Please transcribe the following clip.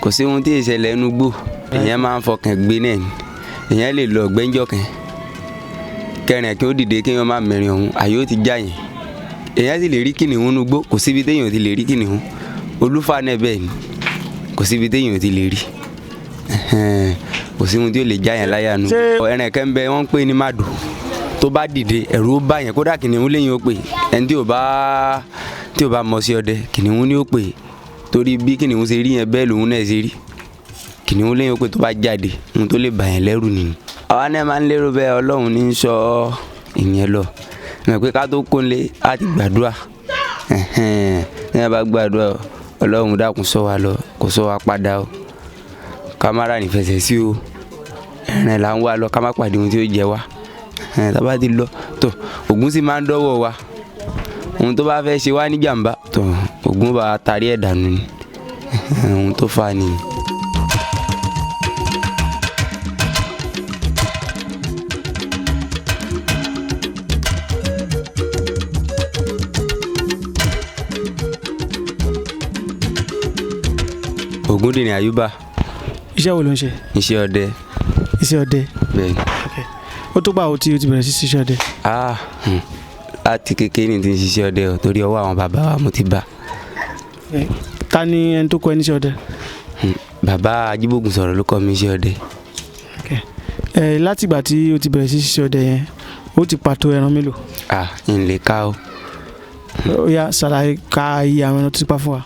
Kò sí ohun tí ìṣẹ̀lẹ̀ inú gbò, èèyàn máa ń fọkàn gbé náà ni. Èèyàn lè lọ gbẹ́njọ́ kan kẹrin kí ó dìde kí wọ́n má mẹ́rin ọ̀hún, àyè ó ti já yẹn. Èèyàn sì lè rí kìnìún inú gbó, kò síbi téèyàn ò ti lè rí kìnìún. Olúfà náà bẹ́ẹ̀ ni, kò síbi téèyàn ò ti lè rí. Kò sí ohun tí ó lè já yẹn láyà nu. Ẹran kan ń bẹ wọ́n ń pè ní màdò, tó bá dìde ẹ̀rù ó bá yẹn, kódà kìnìún lẹ́yìn ó pè. Ẹni tí ò bá mọ̀ sí ọdẹ, kìnìún ni ó pè, torí bí kìnìún ṣe rí yẹn bẹ́ẹ̀ lòun náà ṣe rí. Kìnìún lẹ́yìn ó pè tó bá jáde, ohun tó lè bà yẹn lẹ́rù nìyí. Àwa náà máa ń lérò bẹ́ẹ̀, Ọlọ́run ní í sọ ìyẹn lọ. Mọ̀ pé ká tó kónlé á ti gbàdúrà. Ní a bá gbàdúrà, Ọlọ́run dákun ṣọ́ wa lọ, kó ṣọ́ wa padà o, ká má rà nífẹsẹ̀ sí o, ẹ̀rìn là ń wá lọ, ká má pàdé ohun tí ó jẹ wá. Tá bá ti lọ tó, Ògún sì máa ń dọ́wọ́ wa. Ohun tó bá fẹ́ ṣe wá ní jàǹbá tó, Ògún bá tarí ẹ̀ dànù ni. Ohun tó fà á nìyí. Ògúndìrín Àyùbá. Iṣẹ́ wo ló ń ṣe? Iṣẹ́ ọdẹ. Iṣẹ́ ọdẹ. Bẹ́ẹ̀ ni. Ó tó gbà wo tí o ti bẹ̀rẹ̀ sí ṣiṣẹ́ ọdẹ? Ah, láti kékeré ní ti ń ṣiṣẹ́ ọdẹ o, torí ọwọ́ àwọn bàbá wa mo ti bá. Ta ni ẹni tó kọ́ ẹ níṣẹ́ ọdẹ? Bàbá Ajíbógun sọ̀rọ̀ ló kọ́ mi iṣẹ́ ọdẹ. Ẹ látìgbà tí o ti bẹ̀rẹ̀ sí ṣiṣẹ́ ọdẹ yẹn, ó ti pàtó ẹran mélòó? Ah, n lè ká o. Ó yá, ṣàlàyé, ka iye àwọn ẹran tó ti pa fún wa.